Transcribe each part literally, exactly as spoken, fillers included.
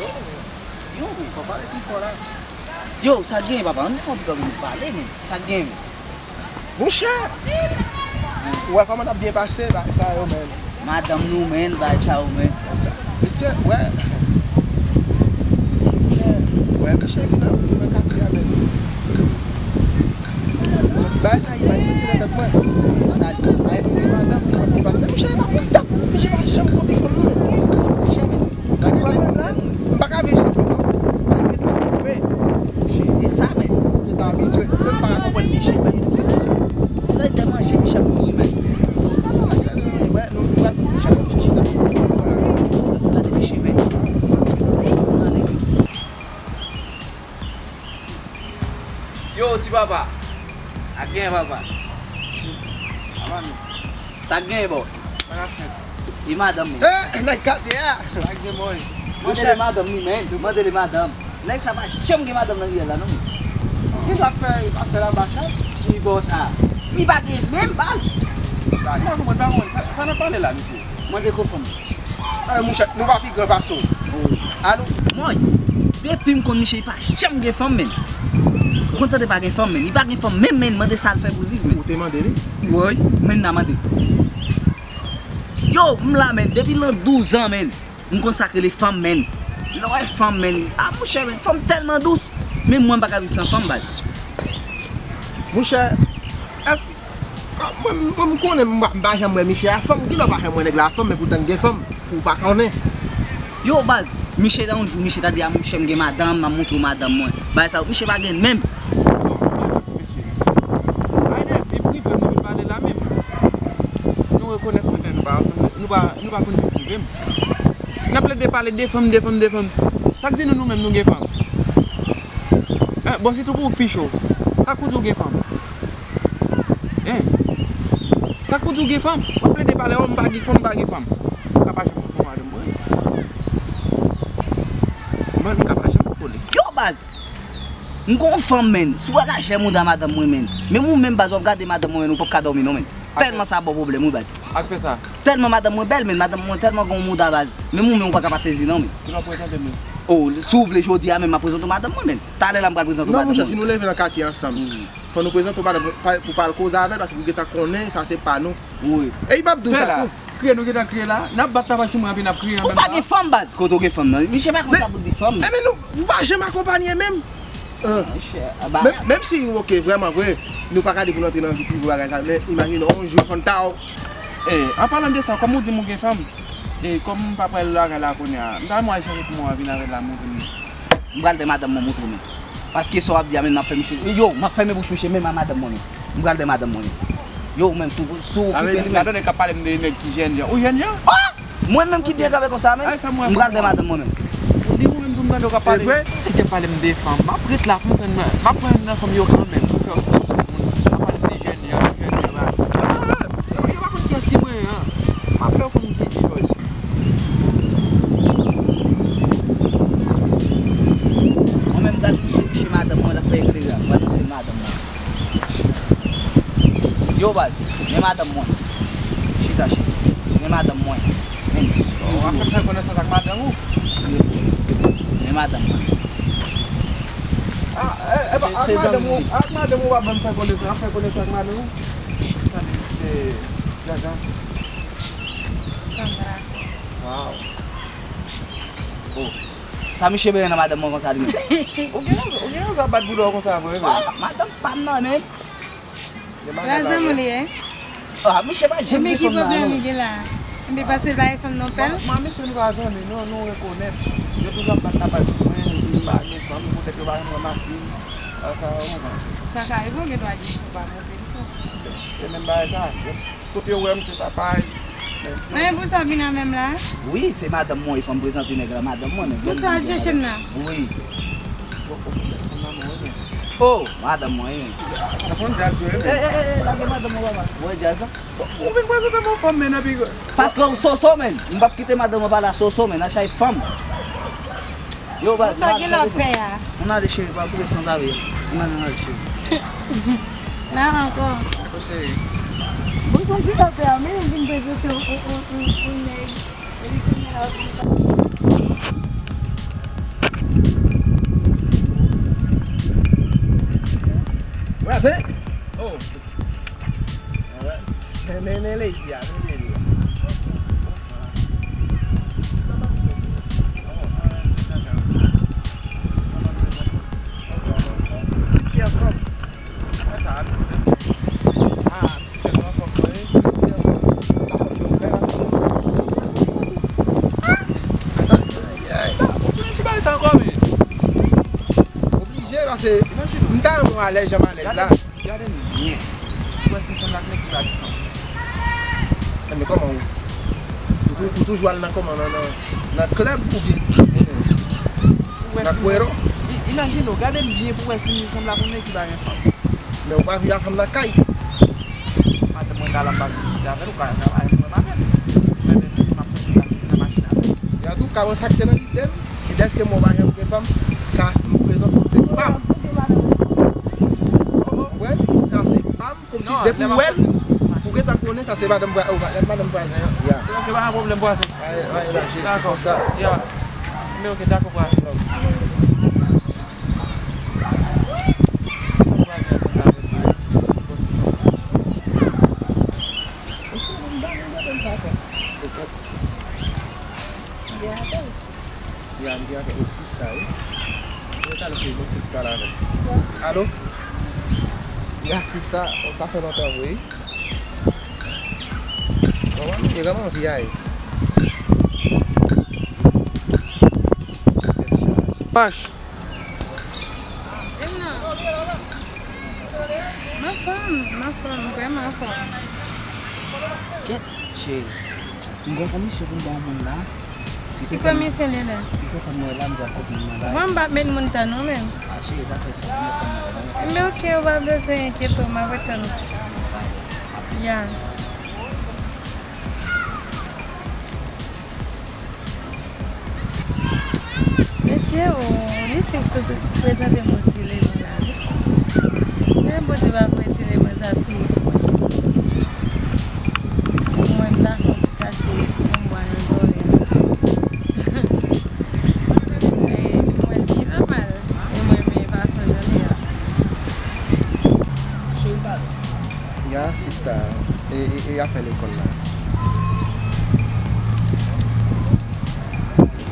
Yo, men, fò pale pi fò la. Yo, sa gen, papa? Ann fè yon ti kanpe nou pale, men. Sa gen, men. Monchè! Ou wè kòman n ap byen pase, bagay sa yo, men. Madanm nou, men, bagay sa yo, men. Mesye, wè. Wè, mesye ki nan, ki nan katye a, men. Bagay sa, li manifeste nan tèt mwen. Sa, li bay nou gen madanm, li pa gen madanm. Men monchè, li pa konn dat. Mesye pa janm konte fanm nan, men. Monchè, men. Bagay menm la, m pa ka viv san fanm, non. Paske m te abitye. Monchè, e sa, men. M te abitye. Men m pa ka konprann Michel, men. Lè te manje, Michel mouri, men. Sa k fè nou, wè, nou, nou pral pran Michel, Michel chita. Gade Michel, men. Yo, ti papa. Sa gen, papa? Sa va, men. Sa gen, bòs? Sa ka fèt? E madanm li? Eh, nèg katye a. Sa gen, bòy? Mande li madanm li, men. Mande li madanm. Nèg sa pa janm gen madanm nan riyèl la, non, men. Ki sa fè, sa fè la bachal? Ki bòs sa? Li pa gen menm baz. Mwen pa konprann, pa konprann. Sa, sa n ap pale la, mesye? Mande ko fanm. Ay, monchè, nou pa pi gran pase w. Alo? Mwen, depi m konn Michel, li pa janm gen fanm, men. Ou konn tande pa gen fanm, men. Li pa gen fanm, men, men, mande sa l fè pou l viv, men. Ou te mande li? Wi, men, n a mande. Yo, m la, men, depi lan douz an, men. M konn sa k rele fanm, men. Lè w wè fanm, men. A, monchè, men, fanm tèlman dous. Men mwen, m pa ka viv san fanm, baz. Monchè, èske Mwen, mwen, m konnen m pa, m pa janm wè Michel a fanm. Kilè w pa janm wè nèg la a fanm, men poutan l gen fanm, ou pa konnen? Yo, baz, Michel, yon jou, Michel ta di, a, monchè, m gen madanm, m ap montre w madanm mwen. Bagay sa yo, Michel pa gen menm. Bon, mwen di mesye, bagay nan vi prive m, nou vin pale la menm. Nou rekonèt mwen, nou pa, nou pa, nou pa konn vi prive m. N ap plede pale de fanm, de fanm, de fanm. Sa k di nou, nou menm, nou gen fanm? Eh, bon, sitou pou ou k pi cho. Sa k pou di w gen fanm? Hein? Sa k pou di w gen fanm? W ap plede pale, o, m pa gen fanm, m pa gen fanm. M ka pa janm konn madanm mwen. Mwen, m ka pa janm konn. Yo, baz! M gon fanm, men. Si w wè lajè mouda madanm mwen, men. Menm ou menm, baz, w ap gade madanm mwen, men, ou p ap ka dòmi, non, men. Tèlman sa ba w pwoblèm, wi, baz. Ak fè sa. Tèlman madanm mwen bèl, men. Madanm mwen tèlman gon mouda, baz. Menm ou menm, ou pa ka pa sezi, non, men. Ki lè w prezante m li? O, si w vle jodi a menm, m ap prezante w madanm mwen, men. Talè la, m pral prezante w madanm mwen. Non, monchè, si nou leve nan katye ansanm, fò nou prezante w madanm pa, pou pa al koze avè l, paske pou gentan konnen, sa se pa nou. Wi. Epi m ap di w sa tou. Kriye nou gentan kriye la. N ap bat tapan sou mwen, epi n ap kriye an menm tan. Ou pa gen fanm, baz. Kote w gen fanm nan? Misye pa konn sa pou l di fanm. Enben nou, ou pa janm akonpanye menm. Menm, menm si, oke, vrèman vre, nou pa ka di pou n antre nan vi prive bagay sa, men imajine yon jou fanm ta w. E, an palan de sa, kòm ou di m ou gen fanm, e, kòm m pa pral lakay la kounye a, m ta renmen w al chèche fanm ou a vin avè l la montre m. M pral de madanm mwen montre w, men. Paske sa w ap di a, men, m ap fè misye. Yo, m ap fèmen bouch misye, menm a madanm mwen, men. M pral de madanm mwen, men. Yo, ou menm, si w, si w okipe li, men. Sa vle di, gade nèg k ap pale m de nèg ki jènjan. Ou jènjan? Mwen menm ki byen kanpe konsa, men. M pral de madanm mwen, men. Ou di ou menm pou m tande w k ap pale. E vre? Nèg ap pale m de fanm. M ap ret la pou m pran nan, m ap pran nan fanm yo kanmenm. Pou fè yo kite sou moun. M ap pale m de jènjan, jènjan, jènjan. Yo, yo pa konn kiyès ki mwen an. M ap fè yo konn ki Jòj. Mwen menm, m pral montre misye madanm mwen, l ap fè eklere a. M pral montre madanm mwen. Yo, baz, men madanm mwen. Chita, chita. Men madanm mwen. Men. W ap fè m fè konesans ak madanm ou? Men madanm mwen. Ah, eh, eh, ak madanm ou, ak madanm ou w ap ban m fè konesans, ap fè konesans ak madanm ou? Tande, se Jaja. Sandra. Wow. Oh. Sa misye benyen nan madanm mwen konsa li menm? Ou gen, ou gen rezon ap bat boudò konsa vre, men. Ah, madanm pa m nan, men. Gen bagay la, zanmi w li ye? Ah, misye pa janm gen fanm nan, non. Ebyen ki pwoblèm li gen la? Ebyen pase l pa gen fanm non, pèl? Mwen, mwen, misye nou pa zanmi, non, nou rekonèt. Yo toujou ap bat lapal sou mwen, yo di m pa gen fanm, poutèt yo pa janm wè madanm. Ah, sa, ou konprann. Sa ka rive, ou gen dwa gen fanm, pa montre l, non. Se menm bagay sa. Kote w wè m se pa paj. Men pou sa w vin an menm la? Wi, se madanm mwen, fò m prezante nèg la madanm mwen, men. Pou sa w al chèche m nan? Wi. Oh, madanm mwen, wi. Sa son djaz, wi, men. Eh, eh, eh, eh, lage madanm mwen, papa. Ou wè djaz la? Ou vin prezante m yon fanm, men, epi. Paske w soso, men. M p ap kite madanm mwen pale a soso, men, nan chay fanm. Yo, baz, sa gen lapè a. Ann ale, cheri, pa koupe sanzave. Ann ale, ann ale, cheri. La ankò. Ankò, cheri. Bon, sa gen lapè a, men vin prezante yon, yon, yon, yon, yon nèg. Epi kounye a, w ap vin pa. Kase? Oh. Men, men, men lady a, men lady a. Misye anfòm. Ah, misye anfòm, wi. Misye anfòm. Ay, ay. Ou konnen ti bagay sa ankò, men. Oblije, paske m ta renmen w alèz jan m alèz la. Gade m byen. Ou wè si m sanble ak nèg ki pa gen fanm? Enben, kòman ou? Ou tou-, ou toujou al nan kòman, nan, nan, nan klèb oubyen nan kwero? I-, imajine w, gade m byen pou w wè si m sanble ak yon nèg ki pa gen fanm. Men ou pa viv ak fanm nan kay? Madanm mwen ka la, m pa vin disite avè l, ou ka, ka pa janm wè m avè l. Mwen menm si m ap sòti, m ka sòti nan machin avè l. Epi tou, ka wè sa k te nan lide m, e dèske mwen pa janm gen fanm, sa m prezante w se pa m. Ou konprann? Sa se pa m, kòmsi depi w wè l, ou gentan konnen sa se madanm vwa-, oh, madanm vwazen an. Ya. Ok, pa gen pwoblèm, vwazen. Ay, ay, la, se konsa. Ya. Men ok, dakò, vwazen. Love. Ya, m gen avèk yon sista, wi. Mwen talè se yon ti pale avè l. Alo? Ya, sista, sa fè lontan vre, wi. Kòman nou ye? Kòman vi a ye? Tèt chaje. Mache. Di m non. M anfòm, m anfòm, m vrèman anfòm. Kèt, cheri. M gen yon komisyon pou m ba yon moun la. Ki komisyon li la? Li kontan mwen la, m pral kote m nan la. Mwen m p ap met moun tan non menm. Ah, cheri, pa fè sa, m met tan nan. Men ok, ou pa bezwen enkyete w, m ap ret tann ou. Ya. Mesye, o, li fiks prezante m yon ti leman la, wi. Se Bondye pa voye ti leman sa sou wout mwen. Mwen la fè yon ti kase yon bwa nan zòrèy la. E mwen li pi nòmal. E mwen, men fason jan li a. Cheri, pale. Ya, sista. E, e, e afè lekòl la?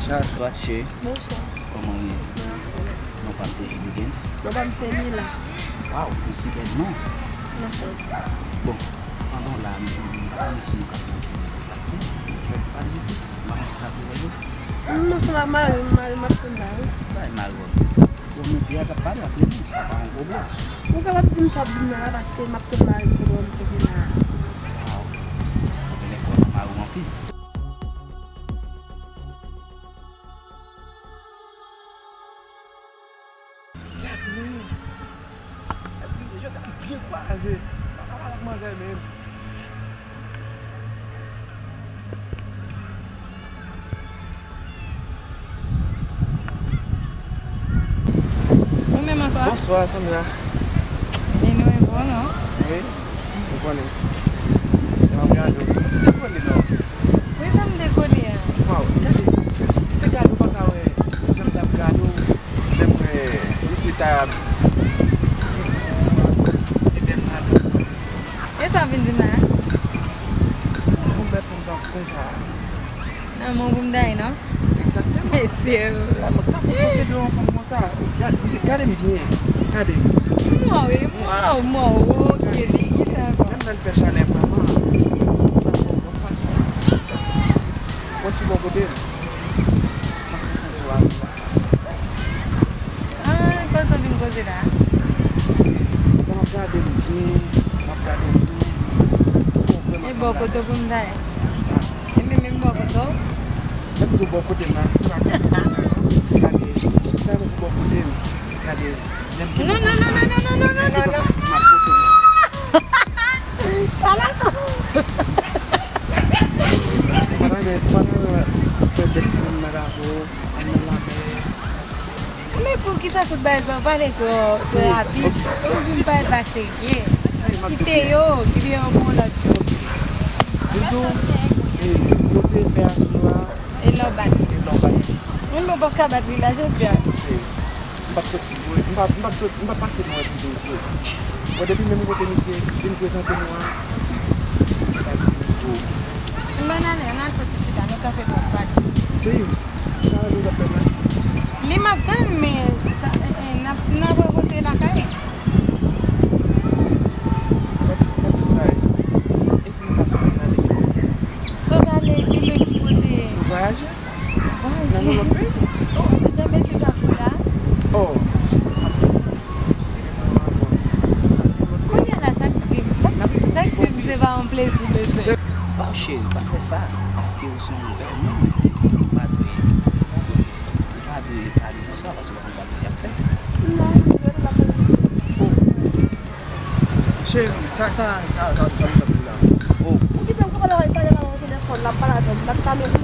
Chak. Bonswa, cheri. Bonswa. Kòman w ye? Mwen anfòm. Non pa m se Julie Gaines. Non pa m se Mila. Waw, yon sipèb non. Mèsi. Bon, pandan w la, m, m, m pa konnen si nou ka fè yon ti deplase. Fè ti pale nou plis. M pa konn si sa pou wè yo. M ansanm ak mari m, mari m ap tann la, wi. Bay mari w ap di sa. Bon, men byen k ap pale ap rele w, sa pa yon pwoblèm. Ou kapab di m sa w ap di m nan la, paske m ap tann mari m kote w ap kanpe la. Ah, ok. Bon, men lè w nan mari w anpil. Gad li. Gad li, je gad byen kwaze. Papa pa la manzè menm. Ou menm ankò? Bonswa, Sandra. E nou e bon, non? Wi, ou konnen. Lè m ap gade w, m te dekole, non? Wi, sa m dekole a. Waw, gade, se gade w pa ka wè jan m t ap gade w, lè m wè misye ta ap di, e bèl madanm. E sa w vin di m la? Pou m mèt kontan konsa. Nan men w pou m daye, non? Egzakteman. Mesye. Gade, gade, gade m byen. Gade m. M mò, wi, m mò, m mò. Ok, li ki sa ankò? Menm lè l fè chalè vrèman, m ap fè yon lòt fason. Wè sou bò kote m. M ap fè santi w avè w. Ah, koze w vin koze la. Se, lè m ap gade w byen, m ap gade w byen, m wè w vrèman sanble ak... E bò kote w pou m daye? Ah. E men menm bò kote w? Lè m di w bò kote m la, se pa kote m la, non. Gade, lè m di w bò kote m, gade, lè m... Non, non, non, non, non, non, non, non, non. M ap kote w. Pale ankò. Pandan, pandan w ap fè bèl timoun nan avè w, ann nan lamè. Men poukisa tout bagay sa, ou pale twò, twò rapid. Ou vin pale pa serye. Kite yo, kite yo pou yon lòt jou. Vin di w, e, yo te fè asou nou a. E lè w bat li. E lè w bat li. Moun mwen p ap ka bat li la jodi a. E. M p ap sot, m p ap, m p ap sot, m p ap pase mwen pou de vre. Bon, depi menm kote misye vin prezante nou an, m pa gen nivo. M bann ale, ann al fè ti chita, nou kanpe twòp pale. Cheri, sa w ap tann la? Li m ap tann, men sa, eh, eh, n ap, n ap rankontre lakay. Mwen, mwen di sa, e si nou pa sot, n ale ki kote? Sot ale, epi men ki kote? Nou vwayaje? Vwayaje. Nan yon lòt peyi? Oh, jan mesye sa fou la. Oh. Kounye a la, sa k di m, sa k di m, sa k di m se pa yon plezi, mesye. Waw, cheri, pa fè sa, paske ou se yon bèl moun, ou pa dwe, ou pa dwe pale konsa, paske ou pa konn sa misye ap fè. Non, misye, l ap pale. Cheri, sa, sa, sa, sa, sa nou fè pou la? Oh. Ou kite m pale, pale, pale nan telefòn, l ap pale avè m, m pa t ka menm.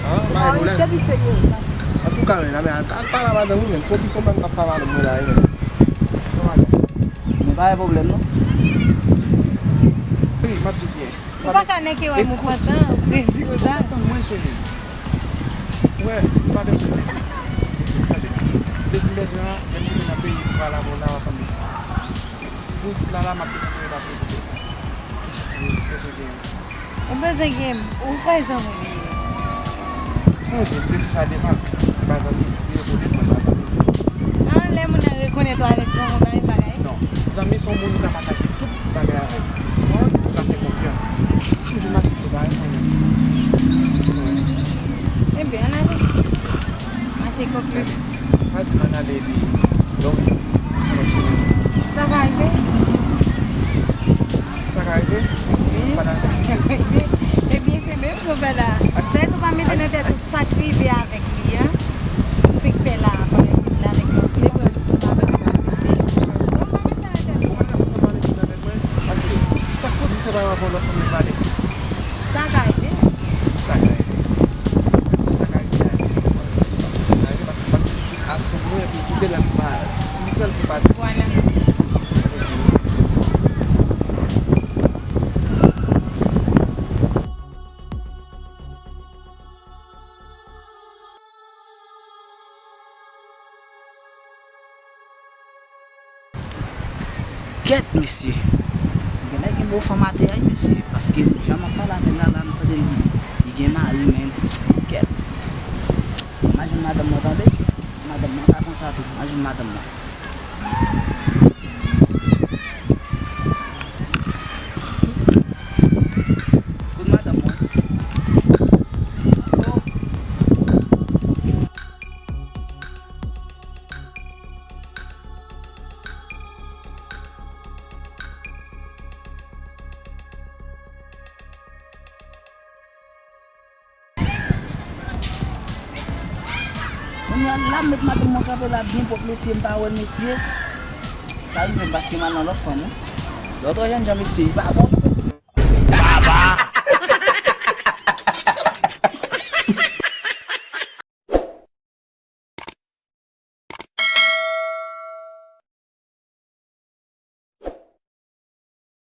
Ah, pa gen pwoblèm. Depi se yo. Antouka, men, la, men, al, al pale a madanm ou, men, se yon ti pwoblèm k ap pale avè mwen la, wi, men. Men pa gen pwoblèm, non. Wi, m ap di w byen. Ou pa ka nèke wè m ou pran tan, ou presi konsa. Tann mwen, cheri. Wè, m pa bezwen plezi. Tande. Plezi m bezwen an, lè m rive nan peyi m, m pral avè w la, w ap tande. Pou sila la, m ap dekouvri, m ap dekouvri. Ou bezwen gen m. Ou bezwen gen m. Ou pa zanmi m ye. Sonje, m te di w sa devan. Se pa zanmi, li reponn mwen pa zanmi. An, lè moun nan rekonèt ou avèk zanmi, ou pa gen bagay? Non. Zanmi se yon moun ou ka pataje tout bagay avèk. Ou ka fè konfyans. Chak jou m achte bagay mwen menm. Ebyen, ann ale. Mache konfyans. Mwen di m ann ale epi lè w vini, nou kontinye. Sa ka rive? Sa ka rive? Wi. Sa ka rive. Ebyen, se menm jan w fè la. Sa vle di w pa mete nan tèt ou sa k rive avèk li a. Ou fenk fè la, pandan ke l avèk lòt. Li wè m se pa menm sa, se li. Donk, pa met sa nan tèt ou. Ou pa nan sa pale nan tèt mwen, paske sa k pwodui se pa yon avè lòt fanm nan pale. Sa ka rive. Sa ka rive. Sa ka rive, sa ka rive. Sa ka rive paske m ap di tout ak tout mwen, epi koute lè m pa, m sèl ki pa di. Vwala. Kèt, mesye. Genlè gen mo fanm atè a, mesye. Paske jan m ap pale avè l la, la, m tande li, li gen mari, men kèt. Imajine madanm mwen, tande. Madanm mwen pa konsa tou. Imajine madanm mwen. Kot madanm mwen? Oh. Kounye a la, m met madanm mwen kanpe la byen pwòp, mesye, m pa wè l, mesye. Sa rive m paske m al nan lòt fanm, wi. Lòt jènjan, mesye, li pa bon.